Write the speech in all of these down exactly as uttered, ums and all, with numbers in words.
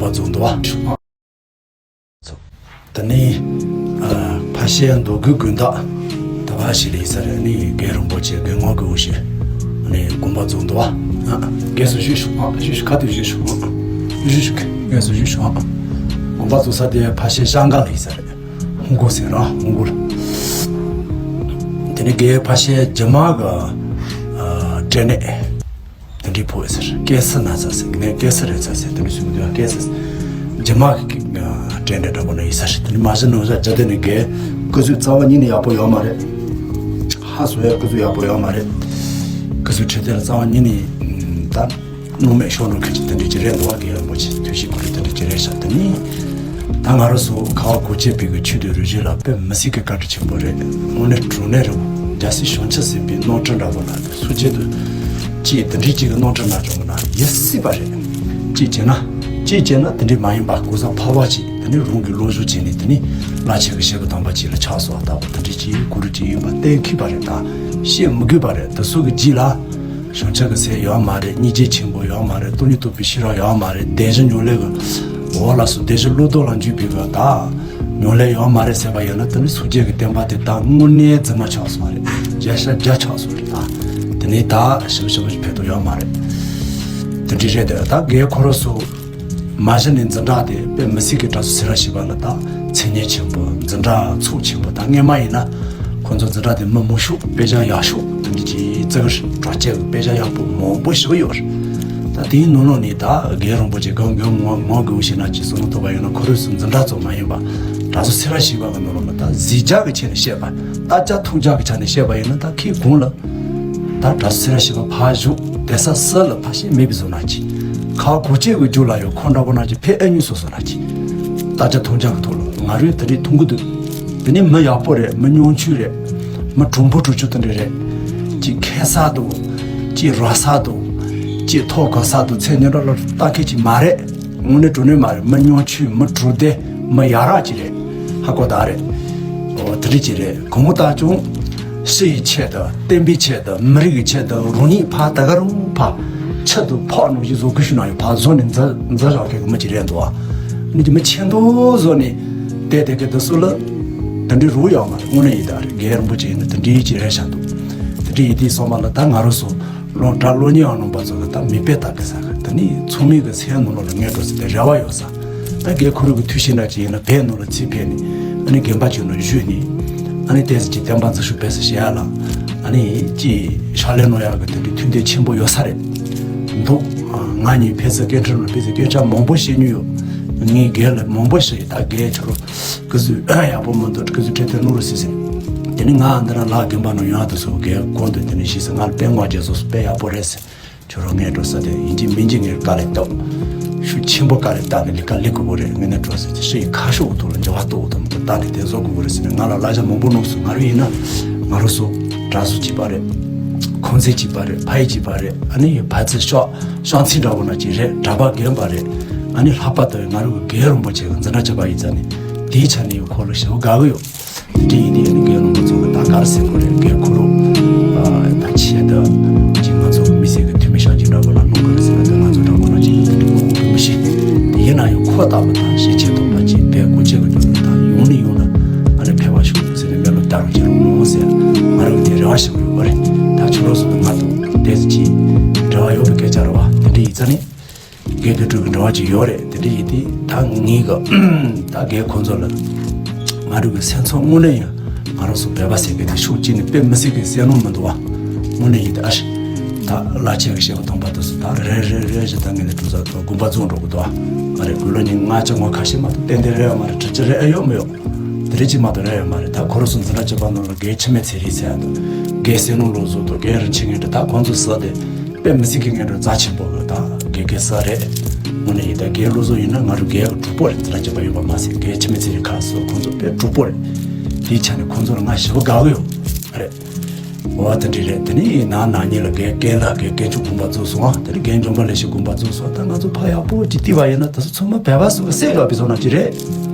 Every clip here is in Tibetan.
བ་རྫོགས་འདུག་བ། དེ་ནས་ཨ་ཕ་ཤེ་མདོ་དགོན་དགོན་བདག་ད་ག་ཞིག་ལ་ཡིན་ས་རེད། ནི་རྒན་རིན་པོ་ཆེ་རྒན་ངག་གི་འོ་ཤེ་ནི་དགོན་པ་རྫོགས་འདུག་བ། ཨ་རྒན་སུ་བཞུགས་ཤོག་ཨ་བཞུགས་ཤོག་ཁ་ཐུག་བཞུགས་ཤོག་ཨ་བཞུགས་ཤོག་རྒན་སུ་བཞུགས་ཤོག་ཨ་དགོན་པ་རྫོགས་ས་དེ་ཕ་ཤེ་ཤང་ཀང་ལ་ཡིན་ས་རེད། ཧུང་གོ་ཟེར་ར་ཧུང་གོ་ལ། དེ་ནས་རྒན་ཕ་ཤེ་རྗེ་མ་གི་ཨ་སྐྲན་ནད། དེ་འདྲའི་ཕོག་ཡོད་ཟེར། ཀེ་སི་ན་ཚ་ཟེར། ངས་ཀེ་སི་རེད་ཚ་ཟེར། དེ་འདྲའི་སུ་མི་འདུག་ཡ། ཀེ་སི་རྗེ་མ་གི་སྐྲན་འདྲ་འདྲ་པོ་ན་ཡིན་ས་རེད། དེ་འདྲའི་མ་གཞི་ནང་བཞག་རྒྱ་དེ་ནི་རྒན་སྐུ་གཟུགས་རྩ་བ་ཉིད་ནས་ཡག་པོ་ཡོད་མ་རེད། ཧ་བཟོ་ཡ་སྐུ་གཟུགས་ཡག་པོ་ཡོད་མ་རེད། སྐུ་གཟུགས་འཕྲོད་བསྟེན་ལ་རྩ་བ་ཉིད་ནས་ད་སྣང་མེད་ཤོར་འགྲོ་མཁན་གྱི་དེ་འདྲའི་ཅིག་རེད་འདུག་བ། རྒན་རིན་པོ་ཆེ་ཐུགས་བཞེད་ཁོ་རེ་དེ་འདྲའི་ཅིག་རེད་ཤག་དེ་ནི་ད་ང་རང་ཚོ་ཁ་བ་གོ་ཆེ་པའི་གི་ཆོས་དང་རིག་གཞུང་ལ་དཔེ་མི་སྲིད་ཀྱི་བཀའ་དྲིན་ཆེན་པོ་རེད། དངོས་གནས་དྲང་གནས་རེད། རྒྱལ་སྲས་བྱང་ཆུབ་སེམས་དཔའི་རྣམ་འཕྲུལ་འདྲ་པོ་ལ་སུ་བྱེད་དུ་ཅིག་དེ་འདྲའི་ཅིག་གི་རྣམ་འཕྲུལ་སྣ་ཚོགས་མི་ན་ཡིན་སྲིད་པ་རེད། ཅིག་བྱས་ན་ཅིག་བྱས་ན་དེ་འདྲའི་མ་ཡིན་པ་གོ་ས་འཕར་བ་ཅིག་དེ་ནི་རང་གི་བློ་སྦྱོང་བྱས་ནས་དེ་ནི་བླ་ཆེན་གྱི་བཤད་པ་དམ་པ་ཅིག་ལ་ཆགས་སོང་བ་ལྟ་བུ་དེ་འདྲའི་ཅིག་གུ་རུ་ཅིག་ཡིན་པ་གཏན་འཁེལ་བ་རེད། ད་བཤད་མི་དགོས་པ་རེད། དེ་ཚོ་གི་རྗེས་ལ་བྱང་ཆུབ་ཀྱི་སེམས་ཡོད་མ་རེད། སྙིང་རྗེ་ཆེན་པོ་ཡོད་མ་རེད། སྟོང་ཉིད་རྟོགས་པའི་ཤེས་རབ་ཡོད་མ་རེད། བདེན་བཞི་མྱོང་ལས་ཀྱི་འོག་ལ་སོགས་བདེན་བཞི་བློ་ལྡོག་ལ་འཇུག་པའི་གི་ད་མྱོང་ལས་ཡོད་མ་རེད་ཟེར་བ་ཡིན་ན་དེ་ནི་སངས་རྒྱས་ཀྱི་བསྟན་པ་དེ་ད་དངོས་གནས་རྫུན་མ་ཆགས་སོང་བ་རེད། བརྒྱ་ཆ་བརྒྱ་ཆགས་སོང་རེད། ད་དེ་ནི་ད་ཞིབ་ཞིབ་ཕན་ཐོགས་ཡོད་མ་རེད། དེ་འདྲ་རེད། དེ་ད་རྒན་ཁོ་རང་ཚོ་མ་གཞི་ནས་འཛིན་གྲྭ་དེ་དཔེ་མི་སྲིད་ཀྱི་གྲྭ་ཚོ་སེ་ར་བྱེས་པ་ལ་ད་མཚན་སྙན་ཆེན་པོ། འཛིན་གྲྭ་ཚོགས་ཆེན་པོ། ད་སྔས་མ་ཡིན་ན་ཁོང་ཚོ་འཛིན་གྲྭ་དེ་མི་མང་ཤོས་དཔེ་ཆ་ཡག་ཤོས་དེ་འདྲ་ཅིག་བརྩི་གི་རེད། གྲགས་ཅན་གྱི་དཔེ་ཆ་ཡག་པོ་མང་པོ་ཞིག་ཡོད་རེད། ད་དེའི་ནང་ལོགས་ནས་ད་རྒན་རིན་པོ་ཆེ་གང་གང་ངོ་ངོ་དགོས་ཤེ་ན་ཅིག་བསམ་བློ་ཐོབ་པ་ཡིན་ན་ཁོ་རང་ཚོ་འཛིན་གྲྭ་ཚོ་མ་ཡིན་པ་གྲྭ་ཚོ་སེ་ར་བྱེས་པ་གི་ནང་ལོགས་ལ་ད་གཟིགས་རྒྱ་གི་ཆ་ནས་བཤད་པ། ལྟ་རྒྱ་མཐོང་རྒྱ་གི་ཆ་ནས་བཤད་པ་ཡིན་ན་ད་ཁོའི་གོང་ལ། ད་གྲྭ་ཚོ་སེ་ར་བྱེས་པ་ཕར་བཞུགས་བསྡད་ས་སུ་ལ་ཕ་ཤེ་མེད་པའི་བཟོ་ན་ཅིག་ཁ་བ་གོ་ཆེ་གི་རྒྱུ་ལ་ཡང་ཁོ་འདྲ་པོ་ན་ཅིག་ཕེ་ཨེ་ཉུ་སོ་སོ་ན་ཅིག་ལྟ་རྒྱ་མཐོང་རྒྱ་གི་ཐོག་ལ་ང་རོས་དེ་འདྲའི་མཐོང་གི་འདུག་དེ་ནི་མི་ཡག་པོ་རེད། མི་ཉུང་ཆུང་རེད། མི་གྲུང་པོ་གྲུང་ཆུང་དེ་འདྲ་རེད། ཅིག་ཁེ་ས་འདུག་ཅིག་ར་ས་འདུག་ཅིག་ཐོག་ག་ས་འདུག་ཚེ་ཉིན་ར་ལ་ལྟ་མཁན་ཅིག་མ་རེད། དངོས་གནས་དྲང་གནས་མ་རེད། མི་ཉུང་ཆུང་མི་གྲུང་བདེ་མི་ཡག་ར་ཅིག་རེད། ཧ་གོ་ད་རེད། འོ་དེ་འདྲ་ཅིག་རེད། གང་ལྟར་ཀྱང་ཕྱི་ཡི་ཆེད་དུ་བསྟན་པའི་ཆེད་དུ་མི་རིགས་ཀྱི་ཆེད་དུ་རང་ཉིད་ཕར་ད་ག་རུ་ཕར་ཆེད་དུ་ཕོག་ནང་བཞིན་བཟོ་དགོས་ཞུ་ན་ཡང་ཕར་བཟོ་ནས་འཛིན་འཛིན་བཞག་མཁན་གྱི་མི་ཅིག་རེད་འདུག་ཨ་ནི་ཅིག་མི་ཆེ་མདོག་བཟོ་ནས་བསྡད་བསྡད་མཁན་དེ་ཚོ་ལ་དེ་འདྲའི་རུ་ཡོད་མ་རེད། དངོས་གནས་ཡིན་ད་རེད། རྒན་རིན་པོ་ཆེ་ཡིན་ན་དེ་འདྲའི་ཅིག་རེད་ཤག་འདུག་དེ་འདྲའི་ཡིན་དུས་སོང་བ་ལ་ད་ང་རང་ཚོ་སློབ་གྲྭ་སློབ་གཉེར་བ་རྣམ་པ་ཚོ་ལ་ད་མིག་དཔེ་ལྟ་གི་ས་གི་དེ་ནི་ཚང་མའི་གི་སེམས་ནང་ལོགས་ལ་ངས་འགྲོ་ཟེར་ཏེ་རེ་བ་ཡོད་ས། ད་རྒན་ཁོ་རང་གི་ཐུགས་བཞེད་འདྲ་ཅིག་ཡིན་ན་བོད་ནང་ལ་ཚུར་ཕེབས་ནས་ཨ་ནི་དགོན་པ་ཅིག་ནང་བཞུགས་ནས་ཨ་ནི་ཏོག་ཙམ་ཅིག་བསྟན་པ་འཛིན་སྐྱོང་སྤེལ་ས་བྱེད་ཡ་ལ་ཨ་ནི་ཅིག་ཕྱག་ལས་གནང་ཡ་གི་དེ་འདྲའི་མཐུན་རྐྱེན་ཆེན་པོ་ཡོད་ས་རེད་འདུག་ང་གཉིས་ཕེབས་ས་སྐད་འཕྲིན་ནང་ཕེབས་ས་སྐད་ཆ་མང་པོ་བཤད་མྱོང་ཡོད། ངས་རྒན་ལ་མང་པོ་བཤད་ཡོད། ད་རྒན་ཁྱོད་རང་སྐུ་གཟུགས་ཡག་པོ་མི་འདུག་སྐུ་གཟུགས་འཕྲོད་བསྟེན་གནང་རོགས་ཟེར་ཟེར། དེ་ནས་ང་འདི་ན་ལ་དགོན་པ་ནང་ཡོང་ཡ་དེ་ཚོ་རྒན་གོང་དུ་དེ་ནས་ཞུས་ཟེར། ང་ལ་དཔེ་ངོ་རྒྱལ་བཟོ་སུ་དཔེ་ཡག་པོ་རེད་ཟེར། ཁྱོད་རང་ངས་འགྲོ་ས་དེ་ཡིན་གཅིག་མིན་གཅིག་ངས་དཀའ་ལས་བཏབ། ཤུགས་ཆེན་པོ་དཀའ་ལས་བཏབ་ནས་ལས་ཀ་ལས་དགོས་པོ་རེད། ངས་ནས་འགྲོ་ས་དེ་ཤི་ཡི་ཁ་ཤོག་ཐོག་ལ་འགྱུར་བ་གཏོང་དུ་མི་ཐུབ། ད་ནས་དེ་བཟོ་དགོས་པོ་རེད་ཟེར་ནས་ང་ལ་གླ་ཆ་མང་པོ་གནང་སོང་། ང་རང་ཡིན་ན་ང་རང་ཚོ་གྲྭ་ཟུར་གཅིག་པ་རེད། ཁོང་ཚན་གཅིག་པ་རེད། ཕ་ཡི་གཅིག་པ་རེད། ཨ་ནི་ཕ་ཚི་ཤོག་ཤོག་ཚིག་འདྲ་པོ་ན་གཅིག་རེད། གྲྭ་པ་རྒན་པ་རེད། ཨ་ནི་ལྷག་པར་དུ་ང་རང་གི་རྒན་རིན་པོ་ཆེ་གི་འཛིན་གྲྭ་བྱེད་པ་ཡིན་ཙང་ནས་དེའི་ཆ་ནས་ཁོ་ལ་ཞེ་པོ་དགའ་གི་ཡོད། དེ་འདྲ་ཡིན་དུས་ཨ་ནི་རྒན་རིན་པོ་ཆེ་གི་ད་ག་རེ་ཟེར་དགོས་རེད། རྒན་ཁོ་རང་ད་ཆེད་དུ་ཅིག་ང་ཚོ་མི་སེར་གི་འཐུས་མི་ཤོག་ཅིག་འདྲ་པོ་ལ་གནང་གི་རེད་ཟེར་ན། ད་ང་ཚོ་འདྲ་པོ་ལ་ཅིག་དེ་འདྲ་གོ་གི་མི་ཤེས། དེ་ཡིན་ན་ཡང་ཁོ་ལྟ་བུ་ད་ཤེས་ཆེ་མཐོང་པ་ཅིག་བོད་གོ་ཆེ་གི་དོན་དུ་ད་ཡོང་ནི་ཡོང་ན་ཨ་ནི་ཕེབས་པ་ཤོག་ཟེར་ནས་སྨོན་ལམ་བཏབ་རོགས་བྱེད་རོགས་གནང་ཟེར། ང་རང་གི་དེ་རེ་བ་ཞུ་གི་ཡོད་པ་རེད། ད་ཁྱོད་རང་ཚོ་ང་དང་དེ་ཅིག་འབྲེལ་བ་ཡོད་པའི་སྐད་ཆ་རེད་བ། དེ་འདྲ་ཡིན་ཙང་ནི། རྒན་དགེ་ཕྲུག་གི་འབྲེལ་བ་ཅིག་ཡོད་རེད། དེ་འདྲ་ཡིན་དུས་ད་ངེད་ཀྱི་ད་རྒན་ཁོང་ཚོ་ལ་ང་རང་གི་སེམས་ཚོར་དངོས་གནས་ཡིན། ང་རང་ཚོ་བོད་པ་ཟེར་མཁན་དེ་ཤུགས་གཅིག་ནས་དཔེ་མི་སྲིད་ཀྱི་སེམས་ནང་མི་འདུག་བ། དངོས་གནས་ཡིན་དུས་ཨ་ཤི་ད་བླ་ཆེན་གྱི་བཤད་པ་དང་པ་དེ་ཚོ་ད་རེ་རེ་རེ་བཞིན་ད་ངེད་ནས་གྲུ་ཟ་ཐོག་དགོན་པ་རྫོགས་འགྲོ་གི་འདུག་བ། ང་རེ་དགུང་ལོ་ཉི་ལྔ་བཅུ་ང་ཁ་ཤས་མ་གཏོགས་ཏན་ཏན་རེད་ཡོད་མ་རེད། དྲུག་ཅུ་རེད་ཨེ་ཡོད་མི་ཡོད། དེ་རེད་ཅིག་མ་གཏོགས་རེད་ཡོད་མ་རེད། ད་ཁོ་རང་ཚོ་འཛིན་གྲྭ་བཅུ་པ་ནང་ལ་རྒན་འཆི་མེད་ཚེ་རིང་ཟེར་ཡ་འདུག་རྒན་བསོད་ནམས་བློ་བཟང་དང་རྒན་རིན་ཆེན་ངན་འདྲ་ད་ཁོང་ཚོ་ཟེར་དེ། དཔེ་མི་སྲིད་ཀྱི་ངན་འགྲོ་རྩ་ཆེན་པོ་གི་ད་དགེ་རྒན་ས་རེད། དངོས་གནས་ཡིན་ད་རྒན་བློ་བཟང་ཡིན་ན་ང་རང་རྒན་གྱི་གྲོགས་པོ་རེད། འཛིན་གྲྭ་བཅུ་པ་ཡིན་པ་མ་ཟད་རྒན་འཆི་མེད་ཚེ་རིང་ཁ་སོ་ཁོང་ཚོ་དཔེ་གྲོགས་པོ་རེད། དེའི་ཆ་ནས་ཁོང་ཚོ་ལ་ང་ཞེ་པོ་དགའ་གི་ཡོད་རེད། འོ་དེ་འདྲ་རེད། དེ་ནས་ནང་ན་ཉིད་ལ་རྒན་རྒན་ལགས་རྒན་རྒན་ཆུང་དགོན་པ་བཙུགས་སོང་ཨ། དེ་ནས་རྒན་འཇམ་དཔལ་ལེགས་བཤད་དགོན་པ་བཙུགས་སོང་། ད་ང་ཚོ་ཕ་ཡག་པོ་ཅིག་བལྟས་པ་ཡིན་ན་ད་ཚོ་ཚང་མ་བོད་པ་སུ་གི་སེམས་ཡོད་པའི་བཟོ་ན་ཅི་རེད།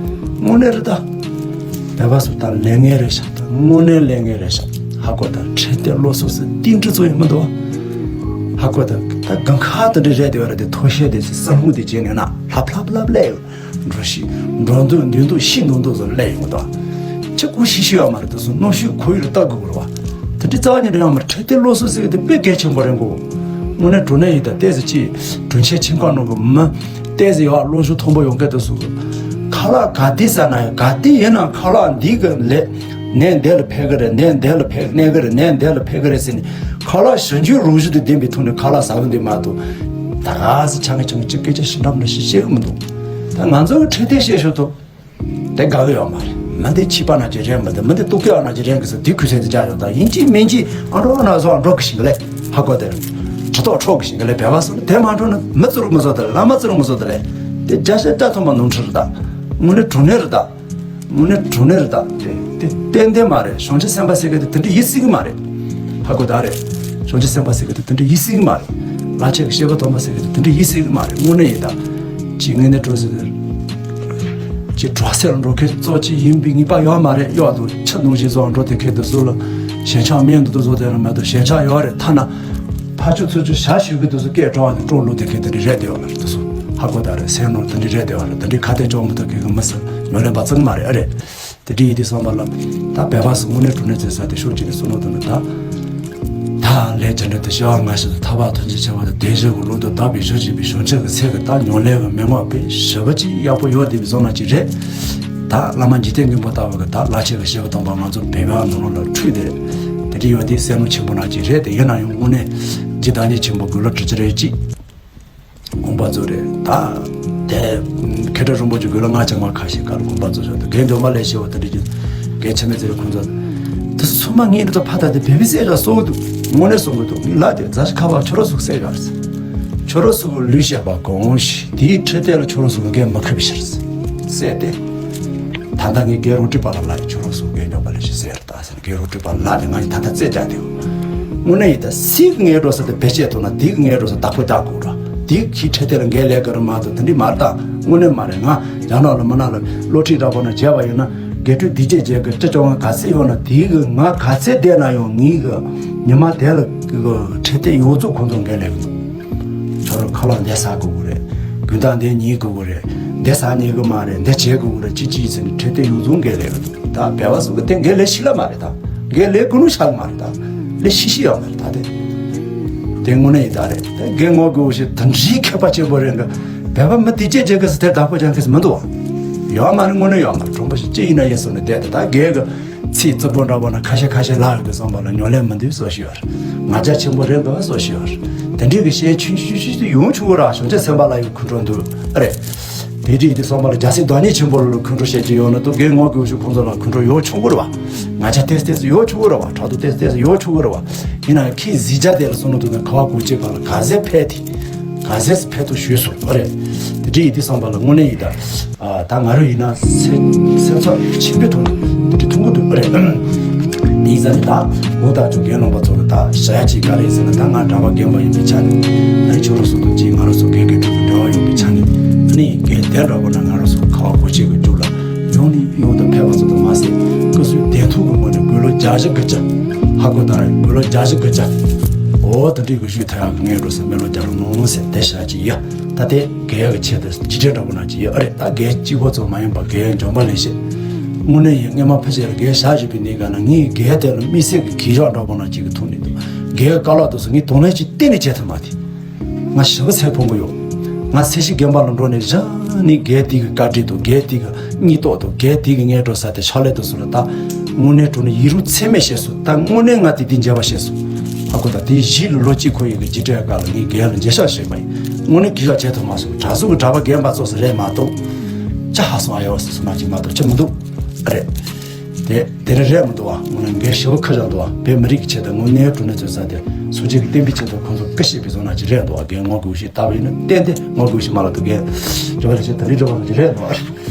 དངོས་གནས་རེད་ད། བོད་པ་སུ་ད་ལས་ངན་རེད་ཤག་ད་དངོས་གནས་ལས་ངན་རེད་ཤག་ཧ་གོ་ད་ཁྲེལ་ཏེ་བློ་སོ་སོའི་ཏིང་འབྲི་ཚོ་ཡིན་མི་འདུག་བ། ཧ་གོ་ད། ད་གང་ཁ་དེ་འདྲ་རེད་དེ་བ་རེད་དེ། ཐོ་ཤེས་དེ་སི་སང་ཧུ་དེ་བྱས་ནས་ན་ལྷབ་ལྷབ་ལྷབ་ལས་ཡོད། འགྲོ་ཤི་འགྲོ་འདུག་འདུག་འདུག་ཤི་འདུག་འདུག་ཟེར་སླེབས་ཡོང་གི་འདུག་ཅི་ཀུ་ཤི་ཤི་ཡོད་མ་རེད། དེ་ཚོ་གནོན་ཤུགས་ཁོར་ཡུག་ལ་ལྟ་དགོས་རེད་བ། དེ་འདྲི་རྩ་བ་ཉིད་ནས་ཡོད་མ་རེད། འཕྲོད་བསྟེན་སློབ་གསོ་ཟེར་གི་དེ་དཔེ་གལ་ཆེན་པོ་རེད་གོ། དངོས་གནས་དྲང་གནས་ཡིན་ད། ལྟས་ཟེར་ཅི་དྲུང་ཆེ་ཁྱིམ་ཁག་ནང་གི་མི་ལྟས་ཟེར་ཡག་བློ་གཟུ་མཐོན་པོ་ཡོང་མཁན་དེ་ཚོ་གི་ཁ་ལག་ག་དེ་ཟ་ན་ཡང་ག་དེ་ཡིན་ན་ཁ་ལག་འདི་གི་ལས་ནད་འདི་ལ་ཕན་གི་རེད། ནད་འདི་ལ་ཕན་གནས་གི་རེད། ནད་འདི་ལ་ཕན་གི་རེད་ཟེར་ནས་ཁ་ལག་གཞན་རྒྱུ་རོ་བཞི་དང་ལྡན་པའི་ཐོག་ནས་ཁ་ལག་ཟ་གི་འདུག་མ་གཏོགས། ད་ག་ཟེ་ཆང་གི་ཆང་གི་ཅི་སྐད་ཆ་ཞིག་འདྲ་མི་འདྲ་ཞིག་བཤད་གི་མི་འདུག་ད་ང་ཚོ་གི་འཕྲོད་བསྟེན་བཤད་ཤོག་ཏུ། དེ་དགའ་གི་ཡོད་མ་རེད། མི་འདི་ཕྱི་པ་ན་ཅི་རེད། མི་འདི་མི་འདི་ཏུ་ཀི་ཡོད་ན་ཅི་རེད་གི་ཟེར་དེ་གུས་སེམས་དེ་བཅག་ཡོད། ད་ཡིན་གཅིག་མིན་གཅིག་ཨ་འགྲོ་ཨ་ན་བཟོ་ཨ་འགྲོ་གི་ཞིང་གི་ལས་ཧ་གོ་དེ་རེད། ཁྲི་ཐོག་འཕྲོག་གི་ཞིང་གི་ལས་བེ་བ་སོ་ནི་དེ་མ་འགྲོ་ན་མི་ཙི་རུ་མི་བཟོ་དེ་ལས། ལྷ་མ་ཙི་རུ་མི་བཟོ་དེ་ལས། དེ་རྒྱ་ཤ་རྒྱ་ཐོག་མ་ནོར་འཁྲུལ་རེད་ད། དངོས་གནས་དྲང་གནས་རེད་ད། དངོས་གནས་དྲང་གནས་རེད་ད། དེ་དེ་ཏན་ཏན་མ་རེད། བྱང་ཆུབ་སེམས་དཔའ་ཟེར་གི་དེ་དེ་འདྲ་ཡིན་སྲིད་གི་མ་རེད། ཧ་གོ་ད་རེད། བྱང་ཆུབ་སེམས་དཔའ་ཟེར་གི་དེ་དེ་འདྲ་ཡིན་སྲིད་གི་མ་རེད། ལྷ་ཆོས་ཀྱི་བཤད་པ་སྟོན་པ་ཟེར་གི་དེ་དེ་འདྲ་ཡིན་སྲིད་གི་མ་རེད། དངོས་གནས་ཡིན་ད། ཅིག་ངས་ནས་འགྲོ་ཟེར་གི། ཅིག་གྲོགས་སེ་ལ་འགྲོ་མཁན་གཙོ་ཅིག་ཡིན་པའི་ངེས་པ་ཡོད་མ་རེད། གཡོག་ཏུ་ཆུ་ནང་བཞིན་བཟོ་འགྲོ་དེ་མཁན་དེ་ཚོ་ལ་ཞེན་ཆགས་སྨན་དུ་དུ་བཟོ་དེ་ལ་མ་གཏོགས་ཞེན་ཆགས་ཡོད་རེད། ཐ་ན་ཕ་ཆུ་ཚུ་ཆུ་ཞག་ཞུ་གི་དེ་ཚོ་སྐད་གྲོགས་ནས་སྤྲོ་ལུགས་དེ་མཁན་དེ་འདྲ་རེད་དེ་ཡོད་མ་རེད། དེ་ཚོ་ཧ་གོ་ད་རེད། སེམས་ནང་དེ་འདྲ་རེད་དེ་ཡོད་མ་རེད། དེ་འདྲའི་ཁ་གཏད་གཅོག་མི་ཐུབ་མཁན་གི་མི་སེར་ཉོ་ལེན་པ་ཙང་མ་རེད། ཨ་རེད། དེ་འདྲ་ཡིན་དུས་བསམ་པ་ལ། ད་བོད་པ་སུ་དངོས་གནས་དྲང་གནས་བྱེད་ས་དེ་ཤུགས་ཆེ་ནས་བསམ་བློ་བཏང་ན་ད། ད་ལས་བྱེད་འདྲ་དེ་ཤ་བ་ང་ཤ་དང་ཐར་པ་ཐམས་ཅད་ཆེ་བ་དང་བདེ་གཤེགས་ཀྱི་ལུང་དང་དག་པའི་ཞུ་བྱེད་པའི་བྱང་ཆུབ་ཀྱི་སེམས་ཀྱི་ད་ཉམས་ལེན་གྱི་མན་ངག་དཔེ་ཞེ་པོ་ཅིག་ཡག་པོ་ཡོད་བསྡད་པའི་བཟོ་ན་ཅིག་རེད། ད་བླ་མ་འཇིག་རྟེན་མགོན་པོ་ལྟ་བུ་གི་ད་ལྷ་ཆོས་ཀྱི་བཤད་པ་སྟོན་པ་ང་ཚོ་བོད་པ་ནང་ལོགས་ལ་འཁྲུལ་དེ་རེད། དེ་འདྲ་ཡོད་དེ་སེམས་ནང་ཆེན་པོ་ན་ཅིག་རེད། དེ་ཡིན་ན་ཡང་དངོས་གནས་འཇིག་བདག་ཉིད་ཆེན་པོ་དགུང་ལོ་དྲུག་ཅུ་རེ་གཅིག་དགོངས་པ་རྫོགས་རེད་ད། དེ་མཁན་སྤྲུལ་རིན་པོ་ཆེ་དགུང་ལོ་ལྔ་བཅུ་ང་ཁ་ཤས་སྐབས་ལ་དགོངས་པ་རྫོགས་ཤོག་ཏུ་རྒན་འདོན་པ་ལས་ཤེས་པ་དེ་འདྲ་གྱི་རྒན་ཆེན་མེད་ཚེ་རིང་ཁོང་ཚོ། དེ་ཚོ་ཚང་མ་ངའི་འདི་ཚོ་ཕ་ད་དེ་བེ་བི་སེ་ར་གསོ་གི་འདུག་དངོས་གནས་གསོ་གི་འདུག་ངའི་ལ་དེ་རྫ་ཆུ་ཁ་བ་ཁྱོད་ར་སུ་གསོ་ཡོད་རེད། ཁྱོད་ར་སུ་ལུས་བཤད་པ་གོང་ཞིག་དེའི་ཁྲི་སྟེང་ལ་ཁྱོད་ར་སུ་རྒན་མ་ཁུ་བི་ཤར་སེ་དེ། ད་ལྟ་ངའི་རྒན་རོ་ཏྲི་པ་ལ་ལ་ཁྱོད་ར་སུ་རྒན་འདོན་པ་ལས་ཤེས་ཟེར། ད་ཟེར་གི་རོ་སྒྲིག་པ་ལ་ནི་ང་ཡི་ད་ལྟ་རྩེ་རྒྱག་དེའོ། དངོས་གནས་ཡི་ད་སིག་ངའི་འགྲོ་ས་དེ་བེད་སྤྱད་ཐུབ་ན་དིག་ངའི་འགྲོ་ས་བདག་པོ་རྒྱག་དགོས་ར། དིག་གི་ཁྲེ་དེ་ལ་འགན་ལས་ཀ་རུ་མ་གཏོགས་དེ་འདྲི་མ་རེད་ད། དངོས་གནས་མ་རེད། ང་རྒྱ་ནག་ལ་མི་ནག་ལ་སློབ་ཁྲིད་འདྲ་པོ་ན་བྱས་པ་ཡིན་ན་དགེ་ཕྲུག་དིག་བྱེད་བྱེད་གི་སྤྱི་ཚོགས་ང་ག་ཚད་ཡོད་ན་དིག་གི་ང་ག་ཚད་བསྡད་ན་ཡང་ངའི་གི་ཉི་མ་དེ་ལ་གི་ཁྲེ་དེ་ཡོངས་རྫོགས་ཁོང་ཚོ་འགན་ལས་གི་འདུག་ཁྱོད་རང་ཁ་ལག་འདི་ཟ་དགོས་གི་རེད། དགུན་ཐག་འདི་ཉལ་དགོས་གི་རེད། འདི་ཟ་ཉལ་གི་མ་རེད། འདི་བྱེད་དགོས་གི་རེད། ཅི་ཅི་ཟེར་ནས་ཁྲེ་དེ་ཡོངས་རྫོགས་འགན་ལས་གི་འདུག་ད་བལ་བ་སོགས་ཀྱི་དེ་འགན་ལས་ཤི་ལ་མ་རེད་ད། འགན་ལས་ཀུན་ནུ་ཤ་ལ་མ་རེད་ད། ལས་ཤི་ཤི་ཡོད་མ་རེད་ད་དེ། དེ་དངོས་གནས་ཡིན་ད་རེད། དེ་འགན་ངོ་དགོས་ཤེས་དེ་འདྲའི་མཁས་པ་ཆེན་པོ་རེད་འགའ། བལ་བ་མི་དེ་ཅེ་ཅེ་གི་སི་དེར་བདག་པོ་ཅང་གི་སི་མི་འདུག་བ། ཡོད་མ་རེད། དངོས་གནས་ཡོད་མ་རེད། གྲུང་པོ་ཞིག་ཅི་ཡིན་ན་ཡིན་སོང་ནས་བསྡད་དེ་ད་རྒན་གི་ཚིག་རྩུབ་པོ་འདྲ་བོ་ན་ཁ་ཤས་ཁ་ཤས་ལག་ཡོད་དེ་བསམ་པ་ལ་ཉོ་ལེན་མི་འདུག་བཟོ་ཤི་ཡོད་རེད། ང་རྒྱ་ཆེན་པོ་རེད་འགའ་བཟོ་ཤི་ཡོད་རེད། དེ་འདྲའི་གི་ཤེས་ཆུང་ཆུང་ཆུང་ཆུང་ཡོང་ཆུང་གི་ར་བྱང་ཆུབ་སེམས་དཔའ་ལ་ཡོད་ཁོང་ཁྲོ་འདུག་ཨ་རེད། དེ་འདྲའི་དེ་བསམ་པ་ལ་རྒྱལ་སྲས་བདག་ཉིད་ཆེན་པོ་ལ་ཁོང་ཁྲོ་བཤད་ཀྱི་ཡོད་ན་དུ་རྒན་ངོ་དགོས་ཤིག་ཁོང་ཚོ་ལ་ཁོང་ཁྲོ་ཡོད་ཆུང་གི་རེད་བ། ང་རྒྱ་ཏེས་ཏེས་ཡོད་ཆུང་གི་རེད་བ། ཕྲག་དོག་ཏེས་ཏེས་ཡོད་ཆུང་གི་རེད་བ། ཡིན་ན་ཁྱི་གཟི་བརྗིད་དེ་ལ་སོང་ན་དུ་ན་ཁ་བ་གོ་ཅེས་ག་ལ་ག་ཚད་ཕེད་དེ། ག་ཚད་ཕེད་དུ་ཞུས་སོང་བ་རེད། དེ་འདྲའི་ཡིན་དུས་བསམ་པ་ལ་དངོས་གནས་ཡིན་ད། ད་ང་རང་ཡིན་ན་སེམས་སེམས་ཚོར་ཆེན་པོ་ཐོན་དེ་འདྲ་ཐུང་གི་འདུག་བ་རེད། དེ་ཡིན་ཙང་ནི་ད་འོ་ད་ཅུང་རྒན་རྣམ་པ་ཚོ་གི་ད་བྱ་ཡ་ཅིག་ག་རེ་ཟེར་ན་ད་ང་གྲྭ་པ་རྒན་པ་ཡིན་པའི་ཆ་ནས་ཨ་ནི་ཁྱོད་རང་ཚོ་དང་ཅིག་ང་རང་ཚོ་རྒན་རྒན་ཕྲུ་གུ་འབྲེལ་བ་ཡོད་པའི་ཆ་ནས་ཨ་ནི་རྒན་དེ་འདྲ་བོ་ན་ང་རང་ཚོ་ཁ་བ་གོ་ཆེ་གི་རྒྱུ་ལ་ཡོང་ནི་ཡོང་དང་ཕེབས་པ་ཚོ་དང་མ་ཟད་སྐུ་གཟུགས་བདེ་ཐུག་གི་ངོས་ནས་དགུང་ལོ་བརྒྱད་ཅུ་གི་ཆ་ཧ་གོ་ད་རེད། དགུང་ལོ་བརྒྱད་ཅུ་གི་ཆ་འོ་ད་འདྲི་གི་ཞུས་ཐ་ཡག་གི་ངའི་རོ་སེ་མེ་ལོ་བརྒྱ་རུ་ནོ་ཟེར་དེ་བྱ་ཅིག་ཡ། ད་དེ་རྒས་ཡག་གི་ཆེད་དུ་འཇིགས་བྲལ་འདྲ་པོ་ན་ཅིག་ཡོད་ཨ་རེད། ད་རྒས་གཅིག་པོ་ཚོ་མ་ཡིན་པ་རྒས་འཇོན་པ་ལས་བྱེད། དངོས་གནས་ཡིན་སྔས་མ་ཕལ་ཆེར་རྒས་བཞག་བཞིན་པའི་གནས་སྐབས་ན་ངའི་རྒས་དེ་ལ་དམིགས་བསལ་གྱི་གྱིས་ཤག་འདྲ་པོ་ན་ཅིག་གི་ཐུག་ནས་འདུག་རྒས་དཀའ་ལག་དུ་སོང་ངས་དོན་ལས་ཅིག་གཏན་ནས་བྱེད་ཐུབ་མ་དེ། ང་ཞེ་པོ་ཚེ་ཕོངས་པོ་ཡོད། ང་ཚེ་ཞིག་རྒན་པ་ལ་འགྲོ་ནས་བཞག་ནས་རྒས་དེ་གི་བཀའ་དྲིན་དུ་རྒས་དེ་གི་སྙིང་སྟོབས་དུ་རྒས་དེ་གི་ངས་འགྲོ་ས་དེ་ཕྱག་ལས་དུ་སོང་ལ་ད་དངོས་གནས་དྲང་གནས་ཡིད་རུ་ཚད་མེད་བྱས་སོང་། ད་དངོས་གནས་ང་དེ་དེ་འཇལ་བ་བྱས་སོང་། ཧ་གོ་ད་དེ་གཞིས་ལུས་ལོ་གཅིག་འཁོར་ཡོད་གི་འཇིགས་བྲལ་སྐབས་ལ་ངས་རྒན་ལ་འཇལ་ཤག་བྱས་པ་ཡིན། དངོས་གནས་གི་ཡག་བྱེད་ཐུབ་མ་སོང་། གྲྭ་ཟུར་གི་གྲྭ་པ་རྒན་པ་ཚོ་ཟེར་རེད་མ་གཏོགས། ཅི་ཧ་སོང་ཨ་ཡོ་ཟེར་སོང་ན་ཅིག་མ་གཏོགས་ཅི་མི་འདུག་ཨ་རེད། དེ་དེ་རེད་རེད་མི་འདུག་བ། དངོས་གནས་འགན་ཞེ་པོ་ཁག་ཅན་འདུག་བ། བོད་མི་རིགས་ཀྱི་ཆེད་དུ་དངོས་གནས་དྲང་གནས་བརྩོན་ས་དེ་སངས་རྒྱས་ཀྱི་བསྟན་པའི་ཆེད་དུ་ཁོང་ཚོ་སྐུ་གཤེགས་པའི་བཟོ་ན་ཅི་རེད་འདུག་བ། རྒན་ངོ་དགོས་ཤེས་ལྟ་བ་ཡིན་ན་ཏན་ཏན་ངོ་དགོས་ཤེས་མ་ལ་འདུག་རྒན་འགྲོ་བ་ལ་ཆེད་དུ་རིགས་འགྲོ་བ་ལ་ཅི་རེད་འདུག་བ།